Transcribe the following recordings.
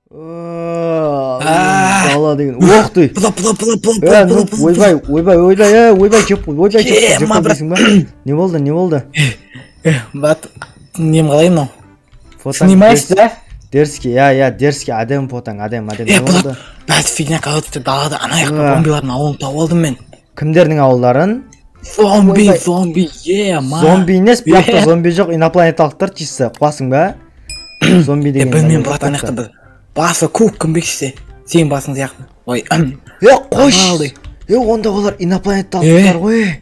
Дала деген. Ох ты. Ойбай, ойбай, ойбай, ойбай, жеп, ойбай, жеп, жеп дейсің ба? Не болды, не болды? Брат, нем қалай мынау? Снимаешь, да? Дерзкий, иә, иә, дерзкий, әдемі фотоң, әдемі, әдемі. Не болды? Брат, фигня, короче, далада ана жақта зомбилардың ауылын тауып алдым мен. Кімдердің ауылдарын? Зомби, зомби, е, ма. Зомби емес, бұл жақта зомби жоқ, инопланеталықтар чисто. Қуасың ба? Зомби деген. Білмеймін, брат, ана жақта бір басы көк кімбекші, сенің басың сияқты. Ой. Е, қойшы. Е, онда олар инопланеталықтар ғой.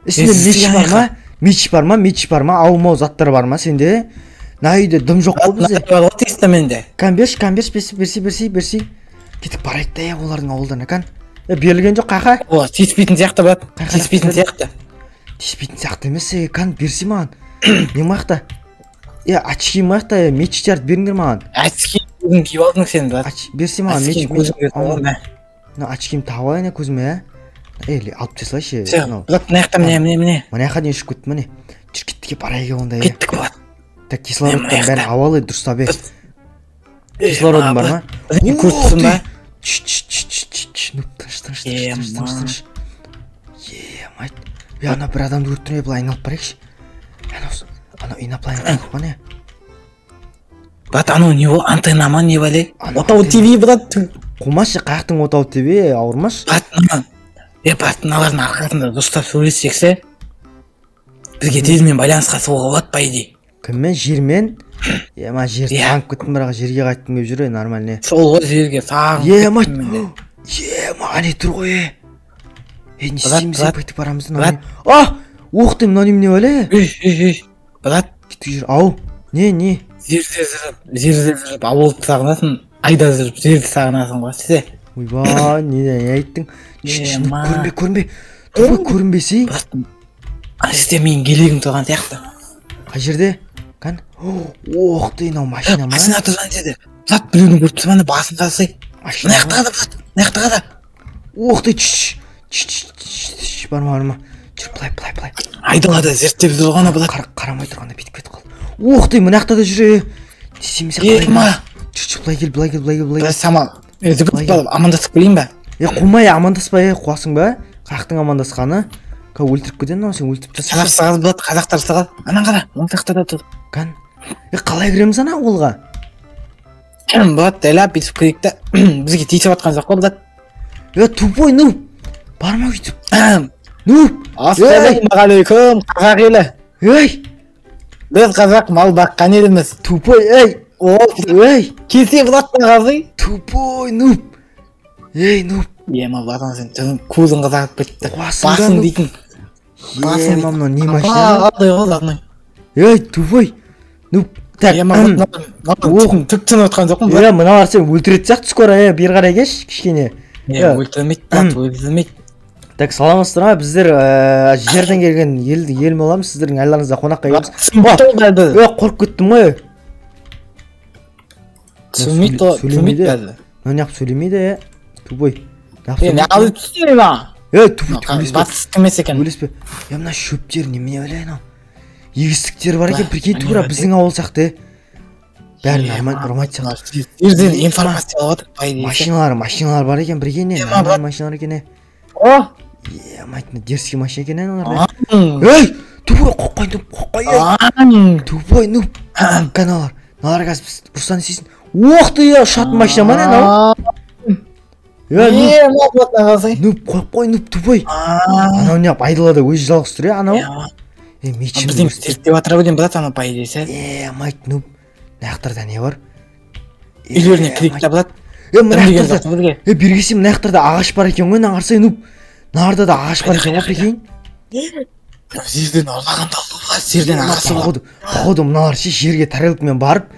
Ішінде меч бар ма? Меч бар ма? Меч бар ма? Ау-мау заттар бар ма сенде? Мына үйде дым жоқ қой бізде. Бар ғой тиісті менде. Кән берші, кән берші, берші, берші, берші, берші. Кетіп барайық та, олардың ауылдарына, кән. Берілген жоқ, қақа. Олар тиіспейтін сияқты, брат. Тиіспейтін сияқты. Тиіспейтін сияқты емес, кән берсей маған. Не мақта? Е, очки мақта, мечтерді беріңдер маған. Очки өзің киіп алдың сен, брат. Берсей маған, меч, меч. Мына очкимді тағып алайын көзіме, ә? Ей, алып тастайшы. Брат, мына жақта міне, міне, міне. Мына жаққа дейін ұшып кетті, міне. Жүр, кеттік, барайық онда. Кеттік, брат. Так, кислородтан бәрін ала алайық, дұрыстап, е. Кислородың бар ма? Көріпсің ба? Чш, ну, тыныш, тыныш, тыныш, тыныш, тыныш. Е, майт. Е, ана бір адамды көріп тұрмын, былай айналып барайықшы. Анау инопланеталық па не? Брат, анау не ол, антенна ма, не бәле? Отау ТВ, брат. Қумашы, қаяқтың Отау ТВ, ауырмашы. Брат, е, брат, мыналардың арқасында дұрыстап сөйлессек ше, бізге тезімен байланысқа шығуға болады, по идее. Кіммен? Жермен? Е, ма, жер сағынып кеттім, бірақ жерге қайтқым келіп жүр, нормально. Сол ғой, жерге сағынып кеттім мен. Е, ма, әне тұр ғой, е. Е, не істейміз, бүйтіп барамыз. А, ух ты, мынау немене бәле? Ей, ей, ей, брат. Кетіп жүр, ау, не, не? Жерде жүріп, жерде жүріп, ауылды сағынасың, айда жүріп, жерді сағынасың ғой, ше. Ойбай, не айттың? Көрінбе, көрінбе, тупой көрінбесей. Брат, ана жерде менің гелигім тұрған сияқты. Қай жерде? Кән? Ох ты, мынау машина ма? Машина тұрған жерде. Брат, біреудің көріп тұрмын, басын қарасай. Мына жақта қара, брат, мына жақта қара. Ох ты, чш, чш, чш, барма, барма. Жүр, былай, былай, былай. Айдалада зерттеп жүр ғой ана, брат. Қарамай тұрғанда бүйтіп кетіп қалды. Ох ты, мына жақта да жүр, е. Не істейміз, е, ма? Жүр, жүр, былай кел, былай кел, былай кел, былай кел. Самал, жүгіріп барып амандасып келейін ба? Е, қумай, амандаспа, е, қуасың ба? Қаяқтың амандасқаны? Ка өлтіріп кетеді мынау, сен өлтіріп тастайсың. Қазақ сығады, брат, қазақтар сығады. Анан қара, оң жақта да тұр. Кән. Е, қалай кіреміз ана ауылға? Брат, дәлап бүйтіп кірейік та, бізге тиісіп жатқан жоқ қой, брат. Е, тупой, ну, барма өйтіп. Ну, ассалаумағалейкум, қазақ елі. Ей! Біз қазақ мал баққан еліміз. Тупой, ей! Ей! Келсе, брат, қазы. Тупой, ну. Ей, ну. Ема, братан, сен көзің қызарып кетті. Басың дейтін. Басың, мынау не машина? Андай ғой, родной. Ей, тупой. Ну, так. Ема, түк түсініп отқан жоқпын. Е, мыналар сені өлтіретін сияқты скоро, е, бері қарай келші, кішкене. Е, өлтірмейді, брат, өлтірмейді. Так, саламатсыздар ма? Біздер жерден келген ел боламыз, сіздердің айларыңызда қонаққа келеміз. Е, қорқып кеттім ғой. Түсінбейді, түсінбейді. Мынау неғып сөйлемейді, е? Тупой. Е, не алып түсінбей ма? Ей, тупой, төбелеспе. Батыс кім емес екен? Төбелеспе. Е, мына шөптер немене бәле анау? Егістіктер бар екен, прикинь, тура біздің ауыл сияқты, е. Бәрі нормально ұрмайтын сияқты. Жерден информация алып жатыр, по идее. Машиналар, машиналар бар екен, прикинь, не? Нормальный машиналар екен, е. О! Е, майтын дерзкий машина екен, аналар. Ей, тупой, қоққай, нуп, қоққай, ей. Тупой, нуп. Каналар. Мыналар қазір біз ұрса не істейсің? Ох ты, е, ұшатын машина ма не анау? Е, нуп, қойып қой, нуп, тупой. Анау неғып айдалада өзі жалғыз тұр, е, анау? Е, мечім. Бізден зерттеп жатыр ау деймін, брат, анау, по идее, ше. Е, майт, нуп. Мына жақтарда не бар? Үйлеріне кірейік та, брат. Е, мына жақтарда. Е, бері келсем, мына жақтарда ағаш бар екен ғой, мына қарасай, нуп. Мына да ағаш бар екен ғой, прикинь. Жерден ұрлаған талды, жерден ағасы бар. Походу, мыналар ше жерге тарелкамен барып,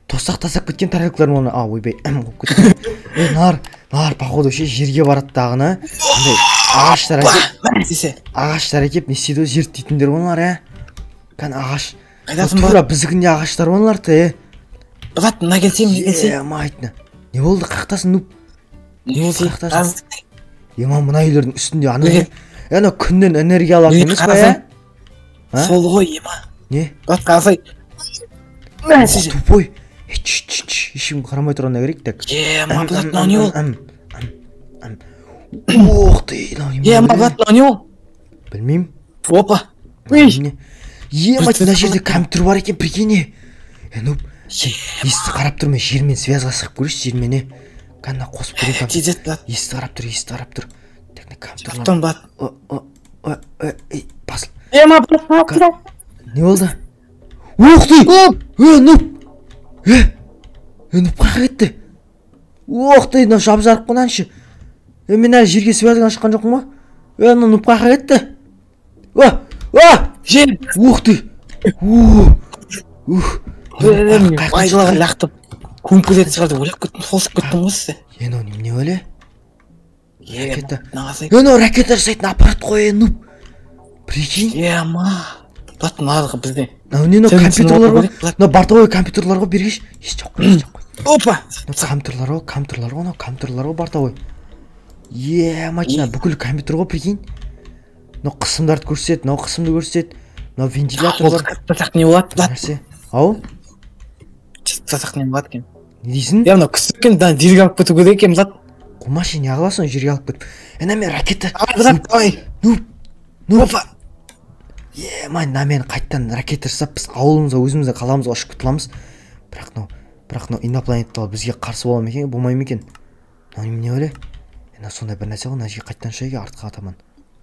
тосақ тасап кеткен тарелкаларын оны, а, ойбай, қойып кетті. Е, мыналар, мыналар походу ше жерге барады дағыны, андай ағаштар әкеп, ағаштар әкеп не істейді ғой, зерттейтіндер ғой мыналар, ә. Кән ағаш. Қайдасың, тура біздікінде ағаштар ғой мыналар, е. Брат, мына келсем, мына келсем. Е, майтны. Не болды, қақтасың, нуп? Не болды, қақтасың? Е, мына үйлердің үстінде ана не? Ана күннен энергия алатын емес па, е? Сол ғой, ема. Не? Брат, қарасай. Тупой. Ешкім қарамай тұрғанда керек так. Ема, брат, мынау не ол? Ох ты, мынау не? Ема, брат, мынау не ол? Білмеймін. Опа. Ема, мына жерде компьютер бар екен, прикинь. Ну, есті қарап тұр, мен жермен связьға шығып көрейінші, жермен, е. Кәні қосып көрейін. Тезет, брат. Есті қарап тұр, есті қарап тұр. Так, мына компьютер. Тоқтан, брат. Басыл. Ема, брат, не болды? Ух ты! Нуб! Нуб қаяққа кетті? Ух ты, мынау жап жарық қой мынаншы. Мен әлі жерге связьға шыққан жоқпын ғой. Мынау нуб қаяққа кетті? Жер! Ух ты! Ух! Айдалаға лақтып, көміп кететін шығар деп ойлап кеттім, қосып кеттім ғой сізді. Мынау немене бәле? Ракета. Мынау ракета жасайтын аппарат қой, нуб. Прикинь. Ема. Брат, мыналарға бізде. Мынау не, мынау компьютерлар ғой. Мынау бортовой компьютерлар ғой, бергеш. Ес жоқ қой, ес жоқ қой. Опа! Мынау компьютерлар ғой, компьютерлар ғой, мынау компьютерлар ғой, бортовой. Ема, мына бүкіл компьютер ғой, прикинь. Мынау қысымдарды көрсетеді, мынау қысымды көрсетеді. Мынау вентиляторлар. Қылтасақ не болады, брат? Ау? Қылтасақ не болады екен? Не дейсің? Е, мынау күшті екен, жерге алып кету керек екен, брат. Қумашы, не қыласың жерге алып кетіп? Ана мен ракета. Брат, давай. Ну, ну. Опа! Ема, мына мен қайттан ракета жасап, біз ауылымызға, өзіміздің қаламызға ұшып кете аламыз. Бірақ мынау инопланетталар бізге қарсы бола ма екен, болмай ма екен? Мынау немене бәле? Мына сондай бір нәрсе ғой, мына жерге қайттан ұшайық, артқа таман.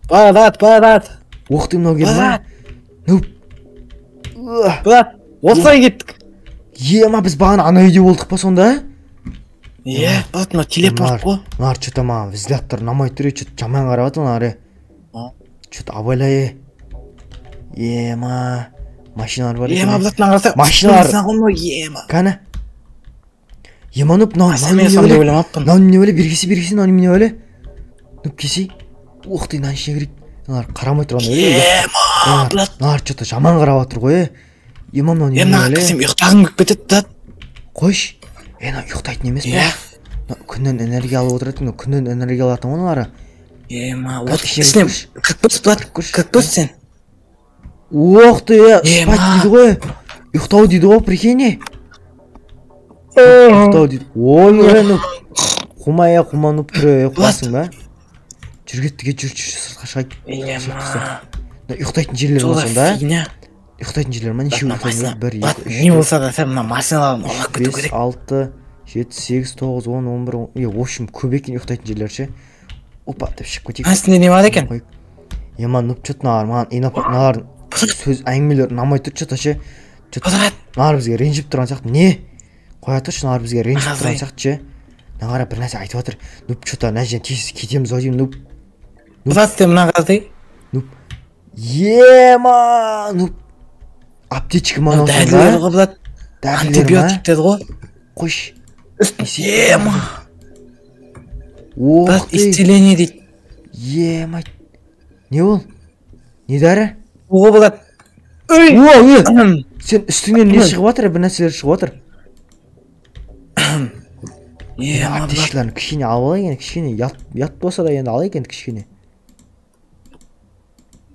Брат, брат. Ух ты, мынау келді ма? Ну. Брат, осылай кеттік. Ема, біз бағана ана үйде болдық па сонда? Е, брат, мынау телепорт қой. Мыналар что-то маған взглядтары ұнамай тұр, что-то жаман қарап жатыр мыналар. Что-то абайлай. Ема, машиналар бар екен. Ема, брат, мына қараса. Машиналар. Ема. Кәні. Ема, нуп, мынау немене бәле? Бергесі, бергесі, мынау немене бәле? Нуп, кесей. Ух ты, мынаның ішіне кірейік. Мыналар қарамай тұрған. Ема, брат. Мыналар что-то жаман қарап жатыр ғой. Ема, мынау немене бәле? Ема, ұйықтағым келіп кетеді, брат. Қойшы. Мынау ұйықтайтын емес пе? Күннен энергия алып отырады, мынау күннен энергия алатын ғой мыналары. Ема, от ішіне кіріп көрші, брат, кіріп көрші сен. Ох ты, спать дейді ғой. Ұйықтау дейді ғой, прикинь. Ұйықтау дейді. Ой, ну. Қума, қума, нуп тұр, қуасың ба? Жүр кеттік, жүр, жүр, сыртқа шығайық. Ема. Ұйықтайтын жерлер ма сонда? Ұйықтайтын жерлер ма? Неше ұйықтайтын? 1, 2, 3. Не болса да, сен мына машиналарын ұрлап кету керек. 5, 6, 7, 8, 9, 10, 11, 10. В общем, көп екен ұйықтайтын жерлер ше. Опа, деп шығып кетейік. Астында не бар екен? Ема, нуп, чё-то мыналар маған мыналардың сөз әңгімелері ұнамай тұр, чё-то ше. Мыналар бізге ренжіп тұрған сияқты. Не? Қоя тұршы, мыналар бізге ренжіп тұрған сияқты ше. Мына қара, бір нәрсе айтып жатыр. Нуп, чё-то мына жерден тез кетеміз ау деймін, нуп. Брат, сен мына қарасай. Нуп. Ема, нуп. Аптечка ма мынау сонда? Дәрілер ғой, брат. Дәрілер ма? Антибиотик деді ғой. Қойшы. Ема. Ох Брат, ты. Исцеление дейді. Ема. Не ол? Не дәрі? О, брат. Ой, ой. Сен үстіңнен не шығып жатыр? Бір нәрселер шығып жатыр. Ема, брат. Аптечкаларын кішкене алып алайық енді, кішкене ұят болса да енді алайық енді кішкене.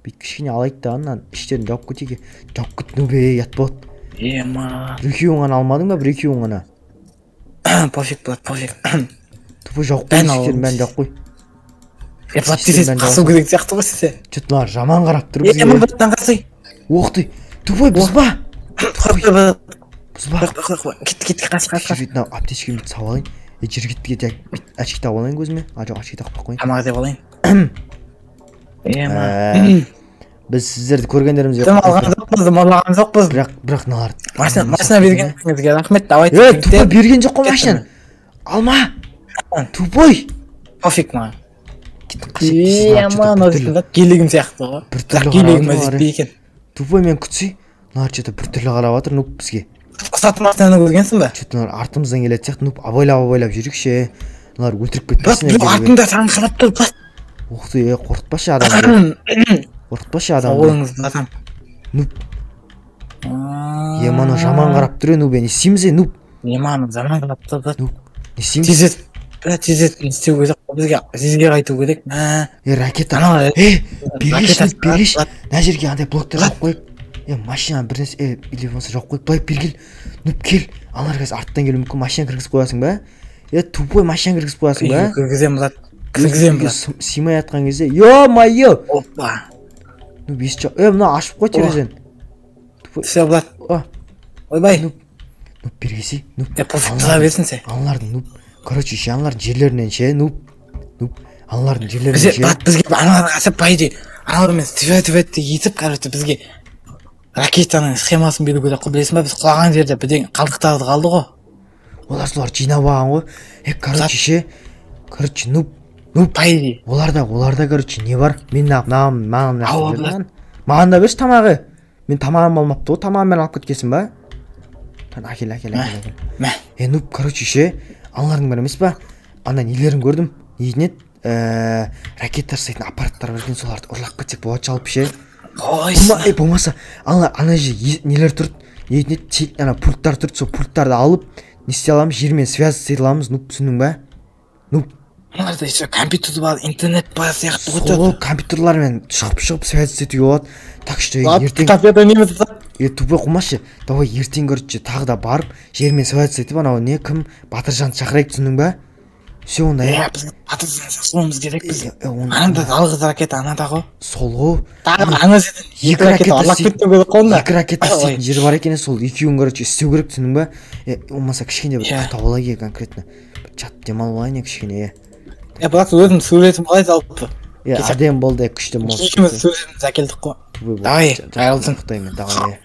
Бүйтіп кішкене алайық та анан іштерін жауып кетейік. Жауып кет, ну бе, ұят болады. Ема. Бір екеуін ғана алмадың ба? Бір екеуін ғана. Пофиг, брат, пофиг. Тупой жауып қой, есіктерін бәрін жауып қой. Е, брат, тез қасу керек сияқты ғой сізде. Чё-то мыналар жаман қарап тұр бізге. Ема, брат, мынаны қарасай. Ох ты, тупой бұзба. Бұзба. Кет, кет, қаш, қаш, қаш. Мынау аптечканы бүйтіп салып алайын. Жер кетті, кет, очки тағып алайын көзіме. А, жоқ, очки тақпай қояйын. Тамақ жеп алайын. Ема. Біз сіздерді көргендерімізге Дым алған жоқпыз, дым алған жоқпыз. Бірақ мыналар машина бергеніңізге рахмет, давайте. Тупой берген жоқ қой машинаны. Алма. Тупой. Пофиг маған. Ема, мынау гелигім сияқты ғой. Біртүрлі гелигім жетпей екен. Тупой мен күтсей, мыналар что-то біртүрлі қарап жатыр, нуп бізге. Ұқсатты машинаны көргенсің ба? Что-то мыналар артымыздан келетін сияқты, нуп абайлап абайлап жүрейікші. Мыналар өлтіріп кетпесін. Брат, артында саған қарап тұр, брат. Ух ты, қорқытпашы адамды. Қорқытпашы адамды. Сау болыңыз, братан. Нуп. Ема, анау жаман қарап тұр, нуп, не істейміз, нуп? Ема, анау жаман қарап тұр, брат. Нуп, не істейміз? Тезет, брат, тезет, не істеу керек? Бізге жерге қайту керек. Ракета. Бергеш, бергеш. Мына жерге андай блоктар жауып қойып. Машина бір нәрсе, или болмаса жауып қойып, былай бері кел. Нуб, кел. Аналар қазір арттан келуі мүмкін. Машина кіргізіп қоясың ба? Тупой, машина кіргізіп қоясың ба? Кіргіземін, брат. Кіргіземін, брат. Сыймай жатқан кезде, ё-моё! Опа. Нуб, есік жау. Мына ашып қой терезені. Все, брат. Ойбай. Нуб, нуб, бері келсей. Нуб. Пофиг, тұра берсін сен. Аналардың, нуб. Короче, ше, аналардың жерлерінен ше, нуб. Нуб. Аналардың жерлерінен ше. Брат, бізге аналарға қашып, по идее, аналармен связь етіп, короче, бізге ракетаның схемасын беру керек қой, білесің ба? Біз құлаған жерде бірдеңе қалдықтарды қалды ғой. Олар солар жинап алған ғой. Короче, ше, короче, нуб, нуб. По идее. Оларда, короче, не бар? Мен маған маған да берші тамағы. Мен тамағым алмапты ғой, тамағыммен алып кеткенсің ба? Әкел, әкел, әкел, әкел. Нуб, короче, ше, аналардың бәрі емес па? Ана нелерін көрдім. Не дейтін еді? Ракета жасайтын аппараттар бар екен, соларды ұрлап кетсек болады жалпы ше. Болмаса, ана жерде нелер тұрды, не дейтін еді, ана пульттар тұрды, сол пульттарды алып, не істей аламыз, жермен связь істей аламыз, нуб, түсіндің ба? Нуб. Оларда еще компьютер бар, интернет бар сияқты ғой. Сол компьютерлармен шығып-шығып связь істетуге болады. Так что ертең тупой қумашы. Давай ертең, короче, тағы да барып, жермен связь істетіп, анау не кім, Батыржанды шақырайық, түсіндің ба? Все, онда, иә, біз Батыржанды шақыруымыз керек біз. Ананда жалғыз ракета анада ғой. Сол ғой. Тағы ана жерден екі ракета ұрлап кету керек қой онда. Екі ракета істейтін жер бар екен, сол екеуін, короче, істеу керек, түсіндің ба? Болмаса кішкене бір ұйықтап алайық, конкретно. Бір жатып демалып алайын, кішкене. Брат, өзім суретін қалай салыпты? Әдемі болды, күшті болды. Екеуміз суретімізді әкелдік қой. Давай, айырылсын. Құттықтаймын, давай.